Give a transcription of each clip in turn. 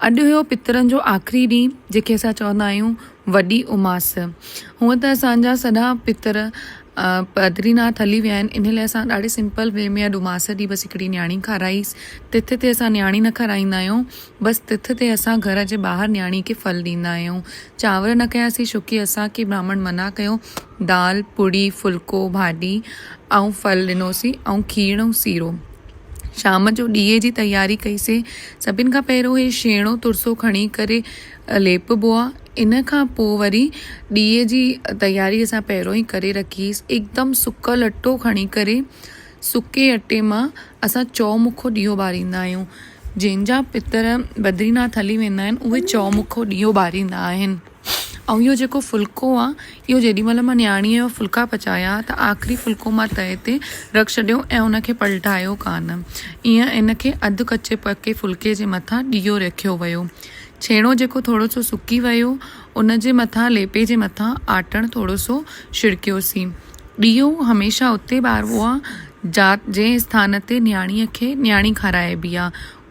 اڄ هيو پترن جو آخري ڏينهن جنهن کي اسان چوندا آهيون وڏي اماس. هونئن ته اسان جا سڄا پتر بدريناٿ هلي ويا آهن ان لاء اسان ڏاڍي سمپل وي ۾ اڄ اماس ڏينهن بس هڪڙي نياڻي کارائيس. تٿ تي اسان نياڻي نه کارائيندا آهيون بس تٿ تي اسان گهر جي ٻاهر نياڻي کي ڦل ڏيندا آهيون. چانور نه ڪياسين ڇو ڪي اسان کي براهمڻ منع ڪيو. دال، پوڙي، ڦلڪو، ڀاڄي ۽ ڦل ڏنوسين ۽ کير ۽ سيرو. شام جو ڏيئي جي تياري ڪئي سي. سڀن کان پهريون هي شيڻو ترسو کڻي ڪري ليپبو آ. ان کان پوء وري ڏيئي جي تياري اسان پهريون ئي ڪري رکي هئي. هڪدم سڪل اٽو کڻي ڪري سڪي اٽي مان اسان چؤ مکو ڏيئو ٻاريندا آهيون. جنهن جا پتر بدريناٿ هلي ويندا آهن اهي چؤ مکو ڏيئو ٻاريندا آهن. ۽ اهو جيڪو ڦلڪو آ اهو جيڏي مهل مان نياڻيء جو ڦلڪا پچايا ته آخري ڦلڪو مان تئي تي رک ڇڏيو ۽ ان کي پلٽايو ڪانه. ايئن ان کي اڌ ڪچي پڪي ڦلڪي جي مٿان ڏيئو رکيو ويو. ڇيڻو جيڪو ٿورو سو سڪي ويو ان جي مٿان ليپي جي مٿان آٽڻ ٿورو سو ڇڙڪيوسين. ڏيئو هميشه اتي ٻاربو آ جا جنهن اسٿان تي نياڻيء کي نياڻي کارائبي آ.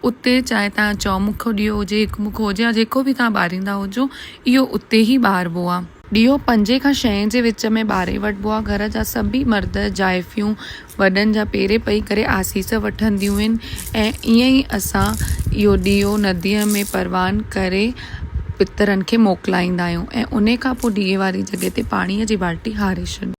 اتي چاهي توهان چؤمکو ڏيئو هجي، هڪ مکو هجي يا جيڪو به توهان ٻاريندا هجو، اهو اتي ئي ٻاربو آ. ڏيئو پنجين کان ڇهين جي وچ ۾ ٻاري وٺبو آ. گهر جا سڀئي مرد، زائفيون وڏن جا پيري پئي ڪري آسيس وٺنديون هن ۽ ائين ئي اسان اهو ڏيئو نديء ۾ پروان ڪري پترن کي موڪلائيندا آهيون ۽ انهي کان پوء ڏيئي واري جڳهه تي پاڻيء جي بالٽي هاري ڇڏ.